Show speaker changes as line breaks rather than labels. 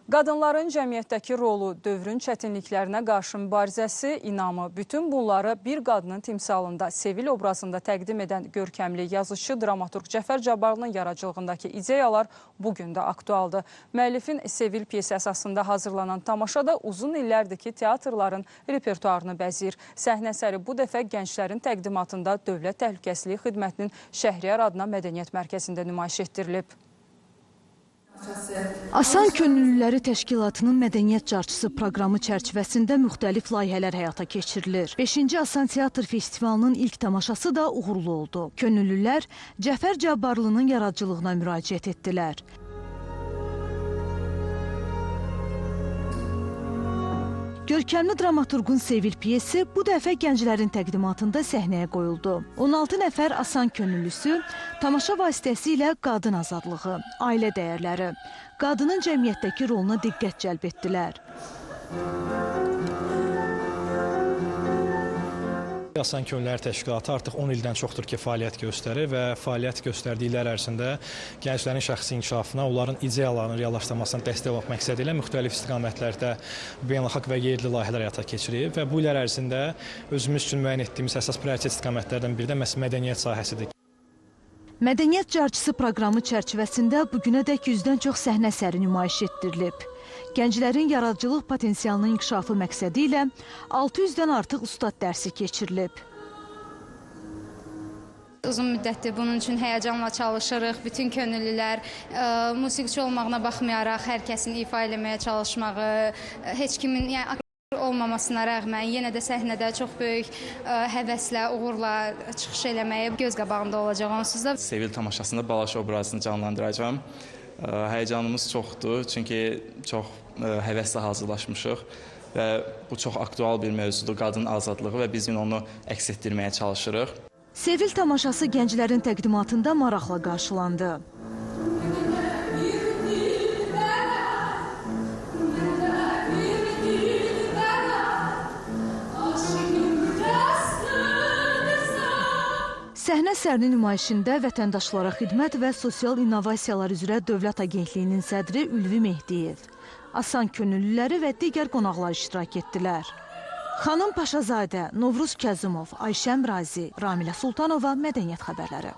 Qadınların cəmiyyətdəki rolu, dövrün çətinliklərinə qarşı mübarizəsi, inamı, bütün bunları bir qadının timsalında, Sevil obrazında təqdim edən görkəmli yazıçı, dramaturq Cəfər Cabbarlının yaradıcılığındakı ideyalar bugün də aktualdır. Müəllifin Sevil pyesi əsasında hazırlanan tamaşa da uzun illərdir ki, teatrların repertuarını bəzəyir. Səhnə əsəri bu dəfə gənclərin təqdimatında Dövlət Təhlükəsizliyi Xidmətinin Şəhriyar adına Mədəniyyət Mərkəzində nümayiş etdirilib.
Asan Könüllüləri Təşkilatının Mədəniyyət Carçısı proqramı çərçivəsində müxtəlif layihələr həyata keçirilir. 5-ci Asan Teatr Festivalının ilk tamaşası da uğurlu oldu. Könüllülər Cəfər Cabbarlının yaradıcılığına müraciət etdilər. Görkəmli dramaturqun Sevil pyesi bu dəfə gənclərin təqdimatında səhnəyə qoyuldu. 16 nəfər asan könüllüsü tamaşa vasitəsilə qadın azadlığı, ailə dəyərləri, qadının cəmiyyətdəki roluna diqqət cəlb etdilər.
Asan Könüllülər Təşkilatı artıq 10 ildən çoxdur ki, fəaliyyət göstərir və fəaliyyət göstərdiyi illər ərzində gənclərin şəxsi inkişafına, onların ideyalarının reallaşdırılmasına dəstək olmaq məqsədi ilə müxtəlif istiqamətlərdə beynəlxalq və yerli layihələr həyata keçirir və bu illər ərzində özümüz üçün müəyyən etdiyimiz əsas prioritet istiqamətlərdən biri də məhz mədəniyyət sahəsidir.
Mədəniyyət Carçısı proqramı çərçivəsində bugünədək 100-dən çox səhnə əsəri nümayiş etdirilib. Gənclərin yaradıcılıq potensialının inkişafı məqsədi ilə 600-dən artıq ustad dərsi keçirilib.
Uzun müddətdir bunun üçün həyəcanla çalışırıq. Bütün könüllülər musiqiçi olmağına baxmayaraq hər kəsin ifa eləməyə çalışmağı, heç kimin olmamasına rəğmən yenə də səhnədə çox böyük həvəslə, uğurla çıxış eləməyə göz qabağında olacaq onsuz da.
Sevil tamaşasında Balaş obrazını canlandıracağam. Həyəcanımız çoxdur, çünki çox həvəslə hazırlaşmışıq və bu çox aktual bir mövzudur, qadın azadlığı və biz onu əks etdirməyə çalışırıq.
Sevil tamaşası gənclərin təqdimatında maraqla qarşılandı. Səhnə əsərinin nümayişində Vətəndaşlara Xidmət və Sosial İnnovasiyalar üzrə Dövlət Agentliyinin sədri Ülvi Mehdiyev, Asan Könüllüləri və digər qonaqlar iştirak etdilər. Xanım Paşazadə, Novruz Kəzimov, Ayşəm Razi, Ramilə Sultanova, Mədəniyyət Xəbərləri.